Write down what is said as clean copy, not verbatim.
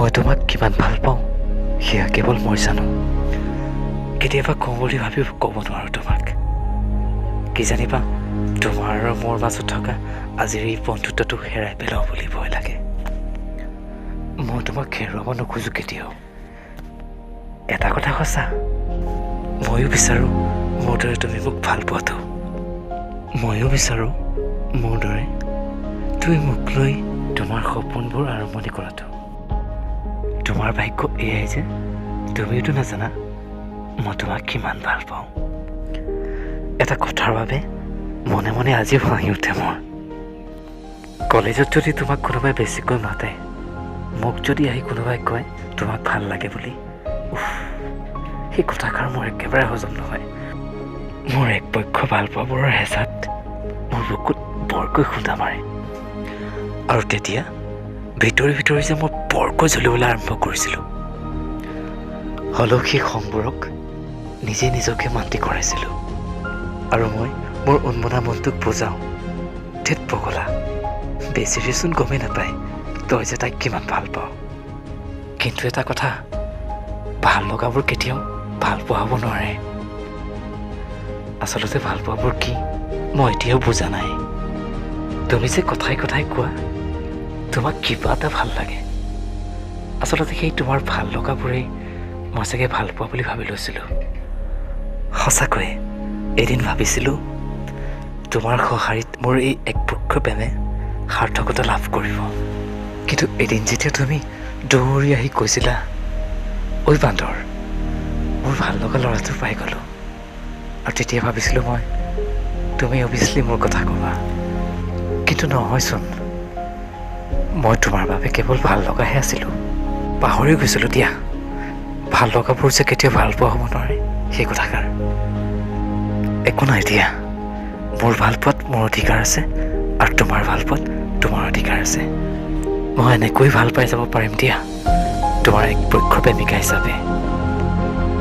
মই তোমাক কিমান ভাল পাওঁ সেয়া কেৱল মই জানো। কেতিয়াবা কওঁ বুলি ভাবিও ক'ব নোৱাৰোঁ তোমাক। কিজানিবা তোমাৰ আৰু মোৰ মাজত থকা আজিৰ এই বন্ধুত্বটো হেৰাই পেলাওঁ বুলি ভয় লাগে। মই তোমাক হেৰুৱাব নোখোজোঁ কেতিয়াও। এটা কথা সঁচা, ময়ো বিচাৰোঁ মোৰ দৰে তুমি মোক ভাল পোৱাটো। ময়ো বিচাৰোঁ মোৰ দৰে তুমি মোক লৈ তোমাৰ সপোনবোৰ আৰম্ভণি কৰাটো। তোমাৰ ভাগ্য এয়াই যে তুমিওতো নাজানা মই তোমাক কিমান ভাল পাওঁ। এটা কথাৰ বাবে মনে মনে আজিও হাঁহি উঠে মোৰ। কলেজত যদি তোমাক কোনোবাই বেছিকৈ মাতে, মোক যদি আহি কোনোবাই কয় তোমাক ভাল লাগে বুলি, উফ, সেই কথাষাৰ মোৰ একেবাৰে হজম নহয়। মোৰ এক পক্ষ ভাল পোৱাবোৰৰ হেঁচাত মোৰ বুকুত বৰকৈ খুন্দা মাৰে আৰু তেতিয়া ভিতৰি ভিতৰি যে মই বৰকৈ জ্বলিবলৈ আৰম্ভ কৰিছিলোঁ। হ'লেও সেই খংবোৰক নিজে নিজকে মান্তি কৰাইছিলোঁ আৰু মই মোৰ উন্মনা মনটোক বুজাওঁ, ধেত পগলা, বেছিৰেচোন গমেই নাপায় তই যে তাইক কিমান ভাল পাৱ। কিন্তু এটা কথা, ভাল লগাবোৰ কেতিয়াও ভাল পোৱা হ'ব নোৱাৰে। আচলতে ভাল পোৱাবোৰ কি মই এতিয়াও বুজা নাই। তুমি যে কথাই কথাই কোৱা তোমাক কিবা এটা ভাল লাগে, আচলতে সেই তোমাৰ ভাল লগাবোৰেই মই চাগে ভাল পোৱা বুলি ভাবি লৈছিলোঁ। সঁচাকৈয়ে এদিন ভাবিছিলোঁ তোমাৰ সঁহাৰিত মোৰ এই একপক্ষ প্ৰেমে সাৰ্থকতা লাভ কৰিব। কিন্তু এদিন যেতিয়া তুমি দৌৰি আহি কৈছিলা, ঐ বান্দৰ, মোৰ ভাল লগা ল'ৰাটো পাই গ'লোঁ, আৰু তেতিয়া ভাবিছিলোঁ মই তুমি অভিয়াছলি মোৰ কথা ক'বা। কিন্তু নহয়চোন, মই তোমাৰ বাবে কেৱল ভাল লগাহে আছিলোঁ। পাহৰি গৈছিলোঁ দিয়া, ভাল লগাবোৰ যে কেতিয়াও ভাল পোৱা হ'ব নোৱাৰে সেই কথাষাৰ। একো নাই দিয়া, মোৰ ভালপোৱাত মোৰ অধিকাৰ আছে আৰু তোমাৰ ভালপোৱাত তোমাৰ অধিকাৰ আছে। মই এনেকৈ ভাল পাই যাব পাৰিম দিয়া, তোমাৰ এক পক্ষ প্ৰেমিকা হিচাপে।